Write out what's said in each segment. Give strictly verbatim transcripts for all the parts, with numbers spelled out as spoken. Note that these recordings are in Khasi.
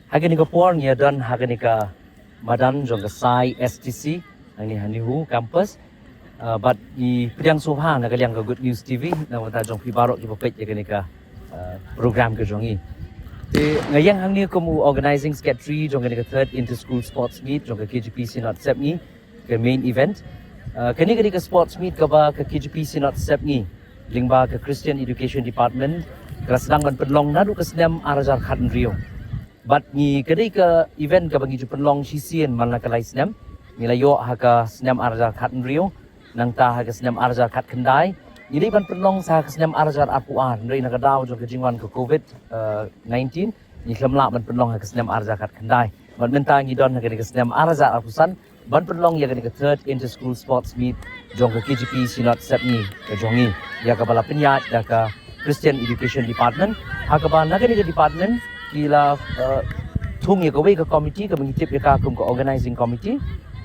Ha kane ka por ngi ïa don ha kane ka madan jong ka SAI STC, hangne ha NEHU campus. Uh, bad ngi pdiang sngewbha na ka liang ka Good News TV na ka bynta jong phi baroh kiba peit ïa kane ka uh, program ka jong ngi. Te nga ïeng hangne kum u organizing secretary jong kane ka third inter school sports meet jong ka KJP Synod Sepngi, ka main event. Uh, kane ka dei ka sports meet kaba ka KJP Synod Sepngi lyngba ka Christian Education Department ka la sdang ban pynlong naduh ka snem ar hajar khathynriew. Bad ngi ka dei ka event kaba ngi ju pynlong shisien man la ka lai snem. Ngi la ïoh ha ka snem ar hajar khathynriew, nangta ha ka snem ar hajar khatkhyndai. Ngi dei ban pynlong sa ha ka snem ar hajar arphew ar, hynrei na ka daw jong ka jingwan ka COVID uh, nineteen, ngi khlem lah ban pynlong ha ka snem ar hajar khatkhyndai. Bad mynta ngi don ha ka dei ka snem ar hajar arphew san ban pynlong ïa kane ka third inter school sports meet jong ka KJP Synod Sepngi ka jong ngi, ïa kaba la pynïaid da ka Christian Education Department. Ha kaba na kane ka department ki la uh, thung ïa kawei ka committee kaba ngi tip ïa ka kum ka organizing committee.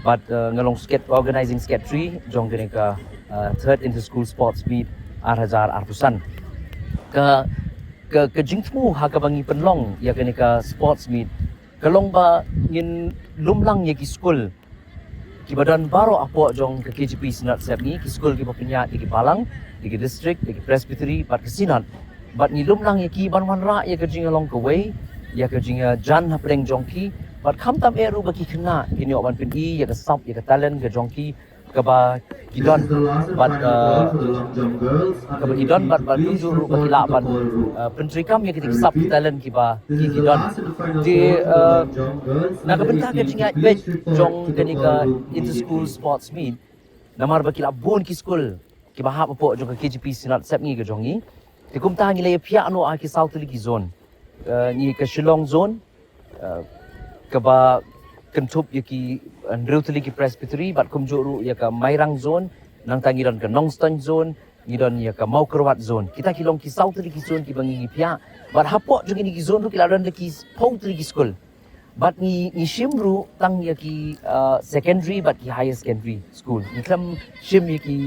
Bad uh, nga long sket organizing secretary jong kane ka uh, third inter school sports meet ar hajar arphew san. Ka ka, ka jingthmu ha kaba ngi pynlong ïa kane ka sports meet ka long ba ngin lum lang ïa ki skul kiba don baroh hapoh jong ka KJP Synod Sepngi, ki skul kiba pynïaid ïa ki balang, ïa ki district, ïa ki presbytery bad ka synod. Bad ngi lum lang ïa ki ban wanrah ïa ka jingïalong kawei, ïa ka jingïajan hapdeng jong ki. Bad khamtam eh ruh ba ki khynnah kin ïoh ban pyni ïa ka sap, ïa ka talent ka jong ki kaba ki don bad uh, kaba ki don bad bad kumjuh ruh ba ki lah ban uh, pyntreikam ïa ki sap ki talent kiba ki ki don. Te uh, na ka bynta ka jingïaid beit jong kane ka inter school sports meet, namar ba ki la bun ki skul kiba hap hapoh jong ka KJP Synod Sepngi ka jong ngi. Te kumta ngi la ïa phiah noh ha ki saw tylli ki zone. Uh, ngi ka Shillong zone, uh, kaba kynthup ïa ki hynriew tylli ki presbytery bad kumjuh ruh ïa ka Mairang zone, nangta ngi don ka Nongstoiñ zone, ngi don ïa ka Mawkyrwat zone. Kita ki long ki saw tylli ki zone kiba ngi ngi phiah. Bad hapoh jong kine ki zone ruh ki la don da ki phew tylli ki skul. Bad ngi ngi shim ruh tang ïa ki uh, secondary bad ki higher secondary school. Ngi khlem shim ïa ki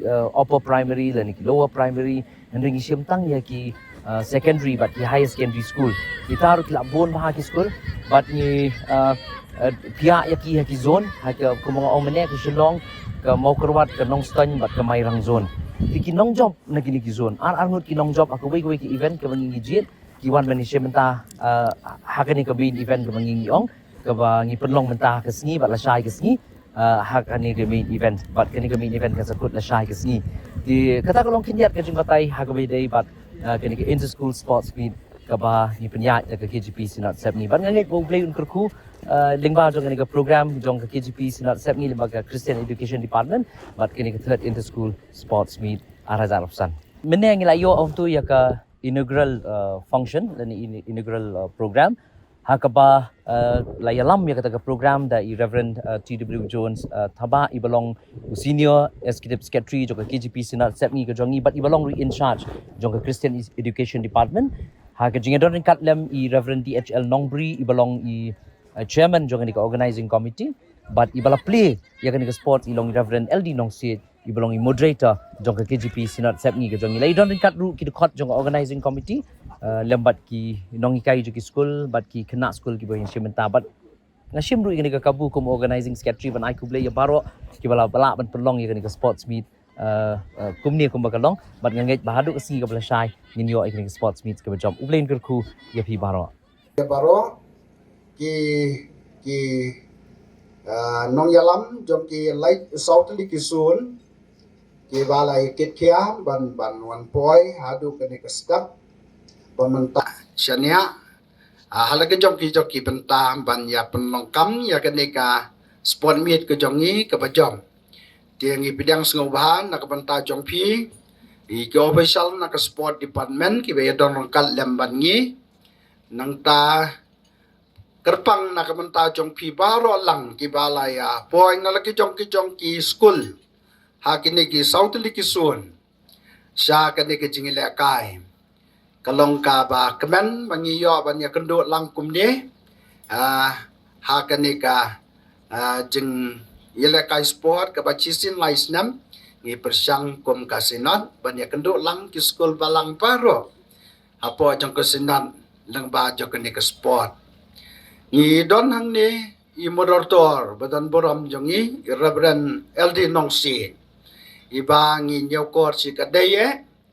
uh, upper primary lane ki lower primary, hynrei ngi shim tang ïa ki uh, secondary bad ki higher secondary school. Kita ruh ki la bun bha ki skul bad ngi uh, uh, phiah ïa ki ha ki zone, ha ka kumba nga ong mynne, ka Shillong, ka Mawkyrwat, ka Nongstoiñ bad ka Mairang zone. Te ki nongjop na kine ki zone, ar ar ngut ki nongjop ha kawei kawei ki event kaba ngi ngi jied, ki wan ban ïashim bynta uh, ha kane ka main event kaba ngi ngi ong, kaba ngi pynlong mynta ha ka sngi bad lashai ka sngi uh, ha kane ka main event. Bad kane ka main event kan sa kut lashai ka sngi. Te kata ka long khyndiat ka jingbatai ha kaba ïadei bad uh, kane ka inter school sports meet kaba ngi pynïaid da ka KJP Synod Sepngi. Bad nga ngeit ba U Blei un kyrkhu uh, lyngba jong kane ka program jong ka KJP Synod Sepngi lyngba ka Christian Education Department bad kane ka third inter school sports meet ar hajar arphew san. Mynne ngi la ïoh hangto ïa ka inaugural uh, function lane in- inaugural uh, program, ha kaba uh, la ïalam ïa kata ka program da i Reverend uh, T W Jones uh, Thabah, iba long u Senior Executive Secretary jong ka KJP Synod Sepngi ka jong ngi bad iba long ruh in charge jong ka Christian Education Department. Ha ka jingïadon ryngkat lem i Reverend D H L Nongbri, iba long i uh, Chairman jong kane ka Organizing Committee, bad iba la plie ïa kane ka sports i long i Reverend L D Nongsiej, iba long i moderator jong ka KJP Synod Sepngi ka jong ngi. La ïadon ryngkat ruh ki dkhot jong ka Organizing Committee uh, lem bad ki nonghikai jong ki skul bad ki khynnah skul kiba ïashim bynta. Bad nga shim ruh ïa kane ka kabu kum Organizing Secretary ban ai khublei ïa baroh kiba la lah ban pynlong ïa kane ka sports meet uh, uh, kumne kumba ka long. Bad nga ngeit ba haduh ka sngi kaba lashai ngin ïoh ïa kane ka sports meet kaba jop. U Blei un kyrkhu ïa phi baroh. Ïa baroh ki ki uh, nongïalam jong ki lai saw tylli ki zone kiba la ïa kit khia ban ban wan poi haduh kane ka step ba mynta shaniah uh, ha la ka jong ki jong ki bynta ban ïa pynlong kam ïa kane ka sports meet ka jong ngi kaba jop. Te ngi pdiang sngewbha na ka bynta jong phi, i ki official na ka sports department kiba ïadon ryngkat lem bad ngi, nangta kyrpang na ka bynta jong phi baroh lang kiba la ïa poi na la ki jong ki jong ki skul ha kine ki saw tylli ki zone sha kane ka jingïalehkai. Ka long kaba kmen ba ngi ïoh ban ïakynduh lang kumne uh, ha kane ka uh, jingïalehkai sports kaba shisien lai snem. Ngi pyrshang kum ka Synod ban ïakynduh lang ki skul balang baroh hapoh jong ka Synod lyngba jong kane ka sports. Ngi don hangne i moderator ba don burom jong ngi, i Reverend L D Nongsi. I ba ngi ñiewkor shi ka dei e,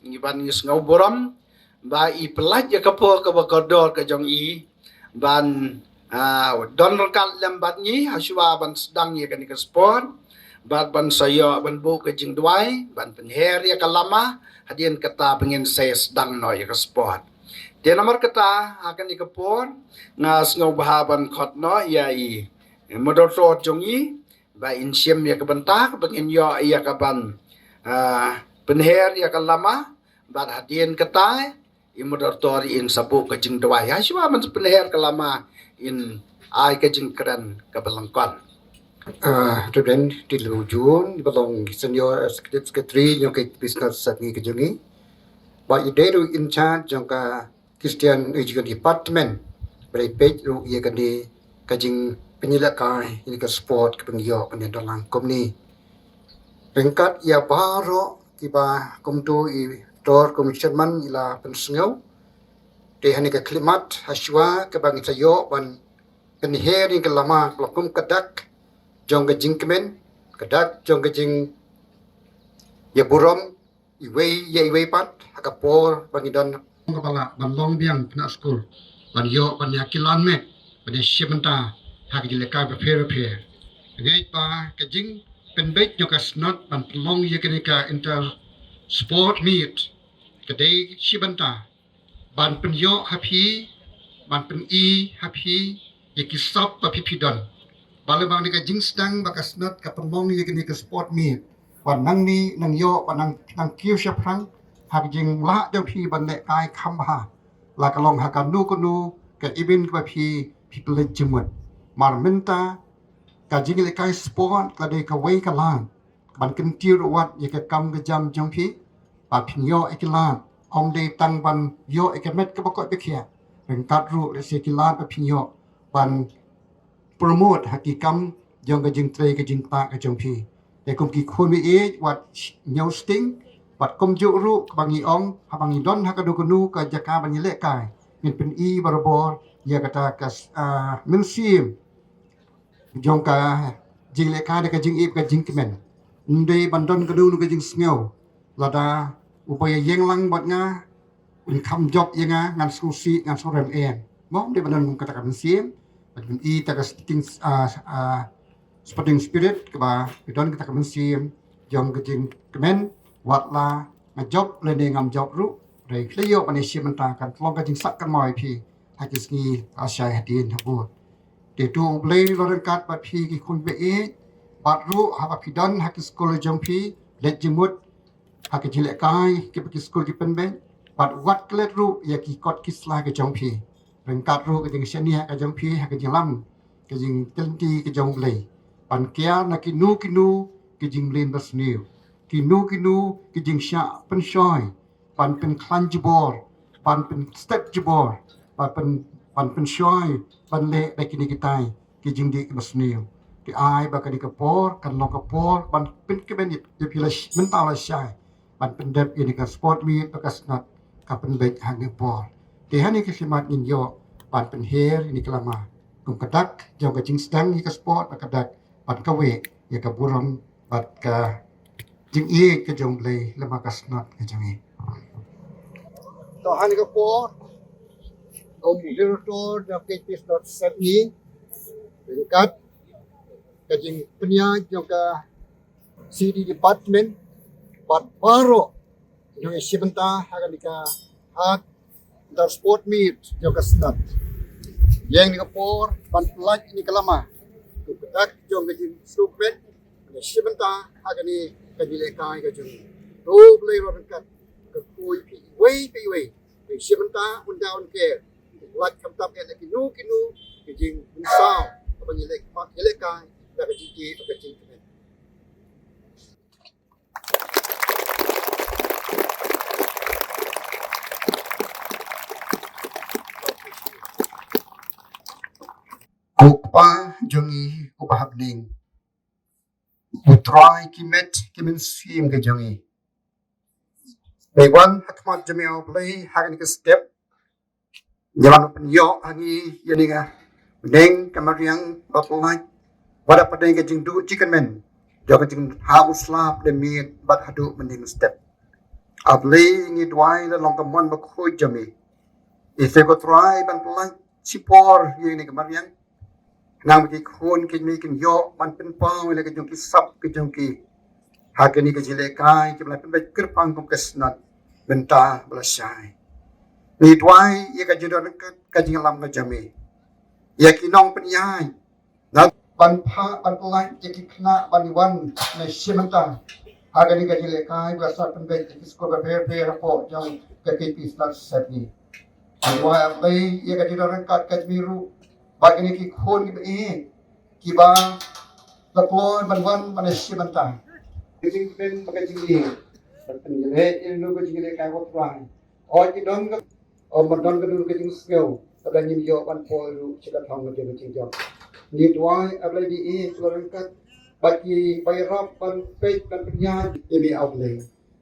ngi ban ngi sngew burom ba i pyllait ïa ka por kaba kordor ka jong i ban, ah, don ryngkat lem bad ngi hashwa ban sdang ïa kane ka sport, bad ban sa ïoh ban buh ka jingduwai ban pynher ïa ka lama, hadien kata ba ngin sa sdang noh ïa ka sport. Te namar kata, ha kane ka por nga sngewbha ban khot noh ïa i moderator jong i ba in shim ïa ka bynta ba ngin ïoh ïa ka ban, ah, pynher ïa ka lama, bad hadien kata i moderator in sa buh ka jingduwai. Hashwa ban pynher ka lama, in ai ka jingkren kaba lyngkot. Ah, Reverend Tilou Jun, ba long Senior Executive Secretary jong ka Business Sep ngi ka jong ngi. Ba i dei ruh in charge jong ka Christian Education Department. Ba dei peit ruh ïa kane ka jingpynïalehkai ïa ka sport kaba ngi ïoh kane dalang kumne. Ryngkat ïa baroh kiba kumto i tor kum chairman i la pynsngew. Te ha kane ka khyllipmat hashwa kaba ngi sa ïoh ban pynher ïa ka lama kaba kum ka dak jong ka jingkmen, ka dak jong ka jingïaburom iwei ïa iwei pat ha ka por ba ngi don. Kaba lah ban long biang kane ka skul, ban ïoh ban ïa kilan met, ban ïa shim bynta ha ka jingïalehkai bapher bapher. Ngeit ba ka jingpynbeit jong ka snat ban pynlong ïa kane ka inter sport meet ka dei shi bynta ban pynïoh ha phi, ban pyni ha phi ïa ki sap ba phi phi don. Ba lem bad kane ka jingsdang ba ka snat ka pynlong ïa kane ka sport meet, ba nangne nang ïoh ba nang, nang kiew shaphrang ha ka jinglah jong phi ban lehkai kham bha, la ka long ha kano kano ka event kaba phi phi pynleit jingmut. Mar mynta ka jingïalehkai sport ka dei kawei ka lad ban kyntiew ruh wat ïa ka kam ka jam jong phi, ba phin ïoh ïa ki lad, ym dei tang ban ïoh ïa ka met kaba koit ba khiah, ryngkat ruh lehse ki lad ba phin ïoh ban promote ha ki kam jong ka jingtrei ka jingktah ka jong phi. Te kum ki khun ba ïeit wat ñiewsting, wat kumjuh ruh kaba ngi ong, haba ngi don ha kano kano ka jaka ban ïalehkai, ngin pyni barabor ïa kata ka, ah, mynsiem jong ka jinglehkai da ka jingïeit ka jingkmen. Ym dei ban don kano kano ka jingsngew lada uba ïa ïeng lang bad nga un kham jop ïa nga, ngan sngewsih, ngan sngewrem em. Mo, ym dei ban don kata ka mynsiem. Ban pyni kata ka sporting, ah, ah, sporting spirit kaba ka don kata ka mynsiem jong ka jingkmen, wat la nga jop lane ngam jop ruh, hynrei khlem ïoh ban ïa shim bynta kan long ka jingsah kynmaw ïa phi ha ki sngi lashai hadien habud. Te to U Blei un long ryngkat bad phi ki khun ba ïeit, bad ruh haba phi don ha ki skul jong phi, leit jingmut ha ki jingïalehkai kiba ki skul ki pynbeit, bad wat klet ruh ïa ki kot ki sla ki jong phi. Ryngkat ruh ka jingshaniah ka jong phi ha ka jinglam, ka jingkynti ka jong U Blei, ban kiar na kino kino ki jingmlien basniew, kino kino ki jingshah pynshoi, ban pynkhlaiñ jubor, ban pynstep jubor, ban pyn, ban pynshoi ban leh da kine kitai ki jingdih kiba sniew. Te ai ba kane ka por kan long ka por ban pynkmen ïa phi la sh-, mynta lashai, ban pyndep ïa kane ka sport meet ba ka snat ka pynbeit ha kane ka por. Te ha kane ka khmat ngin ïoh ban pynher ïa kane ka lama kum ka dak jong ka jingsdang ïa ka sport ba ka dak, bad kawei ïa ka burom bad ka jingïeit ka jong U Blei lem bad ka snat ka jong ngi. To ha kane ka por, kum u moderator jong ka Business Sep ngi, ryngkat ka jingpynïaid jong ka C D department bad baroh ngi ïa shim bynta ha kane ka, ha inter sport meet jong ka snat. Ïeng ïa kane ka por ban pyllait ïa kane ka lama kum ka dak jong ka jingsngewbha, ngi ïa shim bynta ha kane ka jingïalehkai ka jong ngi. To U Blei un long ryngkat, kyrkhu ïa phi iwei pa iwei. Ngi ïa shim bynta un da un ker, lait khamtam ïa kino kino ki jingpynsaw haba ngi ïaleh, ïalehkai da ka jingïeit bad ka jingkmen. Ko Kpa jong ngi uba ha bneng, U Trai ki met ki mynsiem ka jong ngi, ngi wan ha khmat jong me, O Blei, ha kane ka step. Ngi wan pynïoh ha ngi ïa kane ka Pdeng ka mariang ba pyllait, wat la pdeng ka jingduh jingkyrmen jong ka jingthaw slap da miet bad haduh mynhynnin step. A Blei, ngi duwai la long ka mon bakhuid jong me. Ïa phi ko Trai ban pyllait shipor ïa kane ka mariang. Nang ba ki khun ki kmie kin ïoh ban pynpaw ïa la ka jong ki sap ka jong ki ha kane ka jingïalehkai kiba la pynbeit kyrpang kum ka snat mynta ba la shai. Ngi duwai ïa ka jingdon ryngkat ka jingïalam ka jong me ïa ki nongpynïaid, na ban phah ban pyllait ïa ki khynnah ban ïawan na shimynta ha kane ka jingïalehkai ba la sdang pynbeit ïa ki skul bapher bapher hapoh jong ka K P Snad Sepngi. Ngi duwai, A Blei, ïa ka jingdon ryngkat ka jong me ruh bad kine ki khun kiba ïeit kiba la kloi ban wan ban ïashim bynta. Ka jingkmen bad ka jingïeit ban pynïaleh ïa kane ka jingïalehkai, ko Trai. Hooid, ngi don ka, hooid, ngi don ka dur ka jingsngew, ka dang ngim ïoh ban poi ruh sha ka thong ka jong ka jingjop. Ngi duwai, A Blei, ba me la ryngkat bad kiba ïarap ban peit ban pynïaid ïa me, A Blei.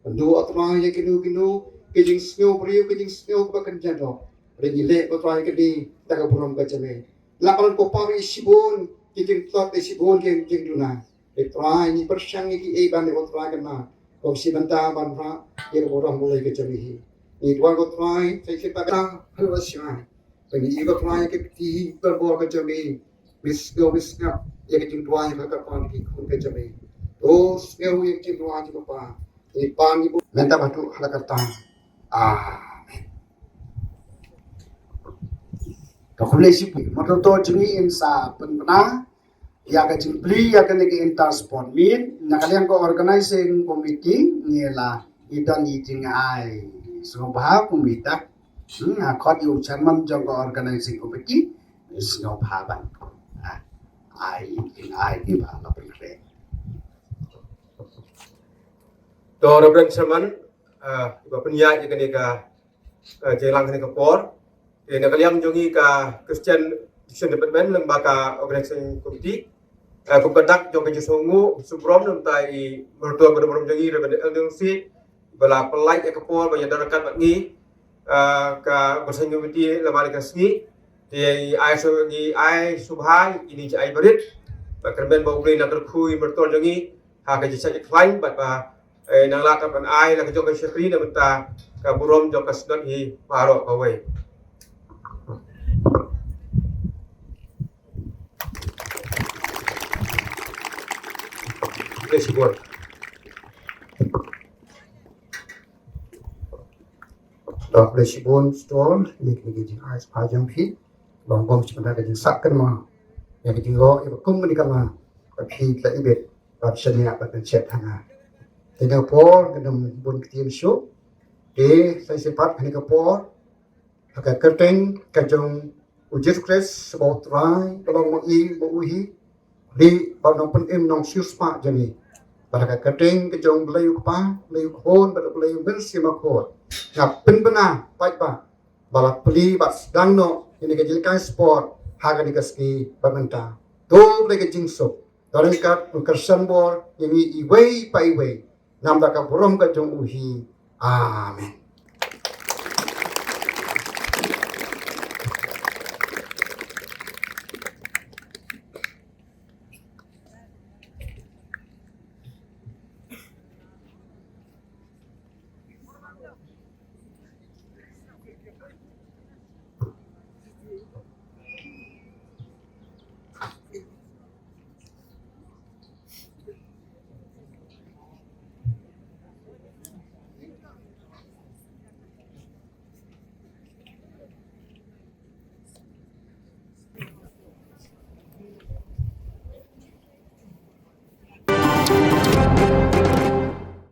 Naduh, A Trai, ïa kino kino ki jingsngew briew, ki jingsngew kiba kynja doh, ngi leh, A Trai, ka dei da ka burom ka jong me. Lah ban pynpaw ïa shibun ki jingtlot, ïa shibun ki jingduna. A Trai, ngi pyrshang ïa kiei ban ïa, A Trai, kane ka bynta ban rah ïa ka burom Blei ka jong me hi. Ngi duwai, A Trai, sa shisien pat, ha la shai. Ba ngi ïohi, A Trai, ïa ka kti kaba bor ka jong me. Me sngew, me sngap ïa ka jingduwai ka kyrpang ki khun ka jong me. To sngew ïa ka jingduwai jong me, Kpa. Ngi pan ngi buh mynta bad ha la ka kyrteng. Amen. To khublei shibun. Moderator jong ngi, in sa pynbna ïa ka jingplie ïa kane ka inter sport meet na ka liang ka organizing committee. Ngi la, ngi don i jingai sngewbha kumta. Hmm, ha khot ïa u chairman jong ka organizing committee, sngewbha ban, ah, ai, ai kiba la pynkhreh. To, Reverend Chairman, ah, ba pynïaid ïa kane ka, ah, jingïalang kane ka por. Te na ka liang jong ngi ka Christian Education Department lem bad ka Organizing Committee, ah, kum ka dak jong ka jingsngewnguh sngewburom namar i Moderator ba don burom jong ngi, Reverend Elder Sih, ba la pynlait ïa ka por ban ïadon ryngkat bad ngi, ah, ka Organizing Committee lem bad ka sngi. Te ngi ai sngewbha, ngi ai sngewbha ïa kine ki jingai barit. Bad kyrmen ba U Blei un kyrkhu ïa i Moderator jong ngi ha ka jingshah jingkhlaiñ bad ba, eh, nang lah ban ai la ka jong ka shakri na ka bynta ka burom jong ka Synod hi baroh kawei. Khublei shibun. To, khublei shibun, Pastor, ïa kine ki jingai sngewbha jong phi. Long bom shi bynta ka jingsah kynmaw ïa ka jinglong ïa ka kum kane ka la, ba phi la ibit bad shaniah bad pynshet ha nga. Te na ka por ngam bun ktien shuh. Te sa shisien pat kane ka por, ha ka kyrteng ka jong U Jisu Khrist uba U Trai, ka long ma i ma u hi, Blei ba nongpynim nongshispah jong ngi. Bad ha ka kyrteng ka jong Blei U Kpa, Blei U Khun bad Blei U Mynsiem Bakhuid, nga pynbna paidbah ba la plie bad sdang noh ïa kane ka jingïalehkai sport ha kane ka sngi bad mynta. To Blei ka jingsuk, to ryngkat un kyrshan bor ïa ngi iwei pa iwei, namar ka burom ka jong u hi. Amen.